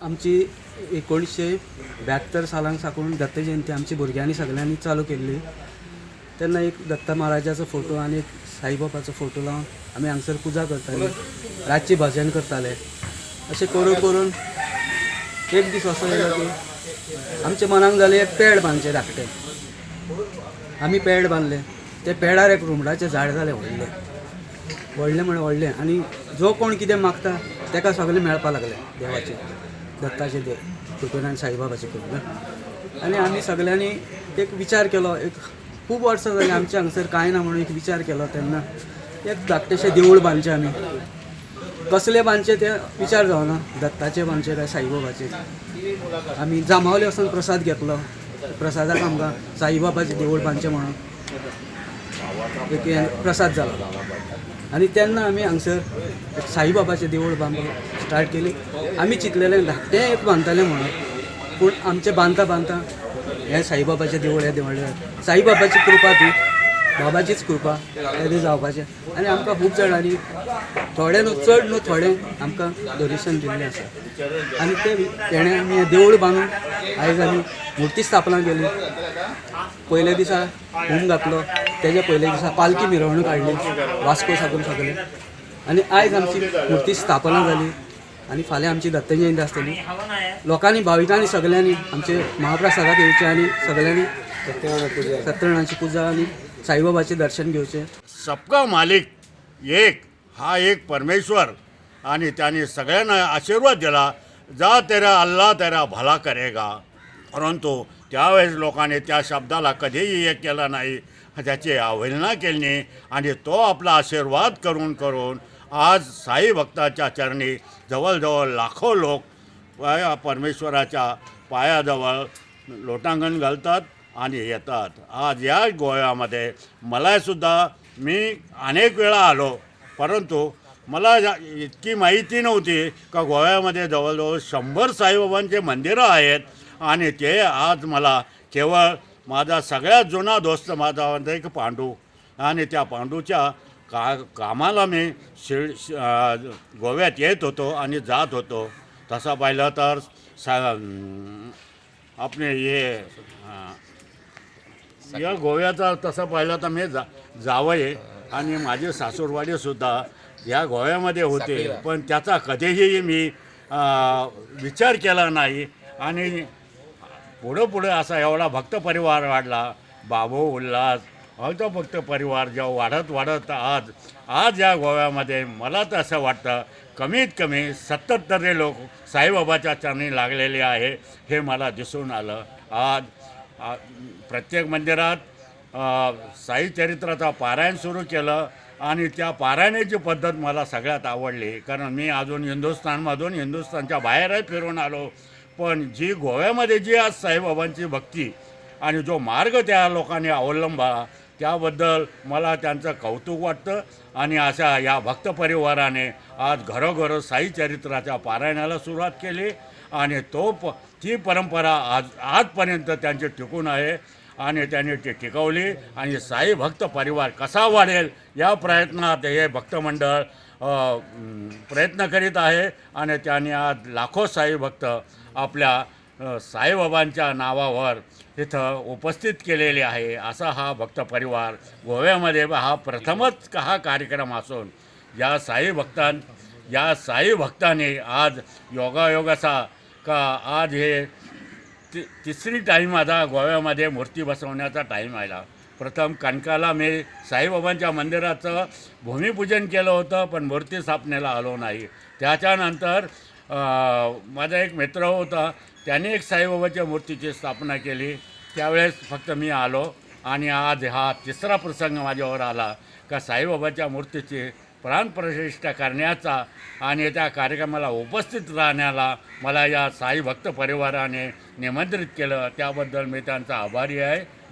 आमची 1972 सालांक साकून दत्त जयंती आमची भुरग्यांनी सगळ्यांनी चालू केल्ली. तेन्ना एक दत्ता महाराजाचो फोटो आनी एक साईबाबाचो फोटो लावन आमी हांगसर पुजा करताले, रातची भजन करताले. अशें करून करून एक दीस असो येयलो की आमच्या मनाक जालें एक पेड बांदचें धाकटें. आमी पेड बांदलें. ते पेडार एक रुमडाचें झाड जालें व्हडलें व्हडलें म्हळ्यार व्हडलें. आनी जो कोण कितें मागता ताका सगळें मेळपाक लागलें देवाचें, दत्ताचें कृपेन आनी साईबाबाचें कृपेन. आनी आमी सगळ्यांनी एक विचार केलो, एक खूब वर्सां जालीं आमच्या हांगसर कांय ना म्हणून एक विचार केलो. तेन्ना एक धाकटेशें देवूळ बांदचें. आमी कसलें बांदचें तें विचार जावना, दत्ताचें बांदचें काय साईबाबाचें. आमी जांबावले वचून प्रसाद घेतलो. प्रसादाक आमकां साईबाबाचें देवूळ बांदचें म्हणून एक प्रसाद जालो. आनी तेन्ना आमी हांगसर एक साईबाबाचें देवूळ बांदपाक स्टार्ट केली. आमी चिंतलेलें धाकटें एक बांदतलें म्हणून, पूण आमचें बांदता बांदता हें साईबाबाचें देवूळ हें देवूळ साईबाबाची कृपा, ती बाबाचीच कृपा हें जावपाचें. आनी आमकां खूब जाणांनी थोडें न्हू चड न्हू थोडें आमकां डोनेशन दिल्लें आसा. आनी ते तेणें आमी हें देवूळ बांदून आयज आमी मुर्ती स्थापना केली. पयल्या दिसा होम घातलो, तेज्या पयल्या दिसा पालखी मिरवणूक हाडली वास्को साकून सगळें. आनी आयज आमची मुर्ती स्थापना जाली आनी फाल्यां आमची दत्त जयंती आसतली. लोकांनी भाविकांनी सगळ्यांनी आमचे महाप्रसादाक येवचें आनी सगळ्यांनी सत्यनारायणाची पुजा आनी साईबाबाचें दर्शन घेवचें. सबका मालिक एक हा एक परमेश्वर आणि त्याने सगळ्यांना आशीर्वाद दिला, जा तेरा अल्लाह तेरा भला करेगा. परंतु त्यावेळेस लोकांनी त्या शब्दाला कधीही एक केला नाही, त्याची अवहेलना केली नाही आणि तो आपला आशीर्वाद करून करून आज साई भक्ताच्या चरणी जवळजवळ लाखो लोक परमेश्वराच्या पायाजवळ लोटांगण घालतात आणि येतात. आज या गोव्यामध्ये मलासुद्धा मी अनेक वेळा आलो, परंतु मला इतकी माहिती नव्हती का गोव्यामध्ये जवळजवळ 100 साईबाबांचे मंदिरं आहेत. आणि ते आज मला केवळ माझा सगळ्यात जुना दोस्त माझा म्हणजे एक पांडू, आणि त्या पांडूच्या कामाला मी गोव्यात येत होतो आणि जात होतो. तसं पाहिलं तर आपले हे या गोव्याचा तसं पाहिलं तर मी जावई आणि माझी सासूरवाडीसुद्धा या गोव्यामध्ये होते, पण त्याचा कधीही मी विचार केला नाही. आणि पुढं पुढं असा एवढा भक्त परिवार वाढला, बाबू उल्हास तो भक्त परिवार जेव्हा वाढत वाढत आज आज या गोव्यामध्ये मला तर असं वाटतं कमीत कमी 70 तरी लोक साईबाबाच्या चरणी लागलेले आहे हे मला दिसून आलं. आज प्रत्येक मंदिरात साई चरित्राचा पारायण सुरू केलं आणि त्या पारायणाची पद्धत मला सगळ्यात आवडली, कारण मी अजून हिंदुस्थानमधून हिंदुस्थानच्या बाहेरही फिरून आलो, पण जी गोव्यामध्ये जी आज साईबाबांची भक्ती आणि जो मार्ग त्या लोकांनी अवलंबला त्याबद्दल मला त्यांचं कौतुक वाटतं. आणि अशा या भक्त परिवाराने आज घरोघर साई चरित्राच्या पारायणाला सुरुवात केली आणि ती परंपरा आजपर्यंत त्यांची टिकून आहे आणि त्यांनी ती टिकवली. आणि साई भक्त परिवार कसा वाढेल या प्रयत्नात हे भक्तमंडळ प्रयत्न करीत आहे आणि त्यांनी आज लाखो साई भक्त आपल्या साईबाबांच्या नावावर इथं उपस्थित केलेले आहे. असा हा भक्त परिवार गोव्यामध्ये हा प्रथमच हा कार्यक्रम असून या साई भक्तांनी आज योगायोग असा का आज हे तिसरी टाईम आता गोव्यामध्ये मूर्ती बसवण्याचा टाईम आला. प्रथम कणकाला मी साईबाबांच्या मंदिराचं भूमिपूजन केलं होतं, पण मूर्ती स्थापनेला आलो नाही. त्याच्यानंतर माझा एक मित्र होता, त्याने एक साईबाबाच्या मूर्तीची स्थापना केली, त्यावेळेस फक्त मी आलो. आणि आज हा तिसरा प्रसंग माझ्यावर आला का साईबाबाच्या मूर्तीची प्राणप्रतिष्ठा करण्याचा आणि त्या कार्यक्रमाला उपस्थित राहण्याला मला या साई भक्त परिवाराने निमंत्रित केलं, त्याबद्दल मी त्यांचा आभारी आहे.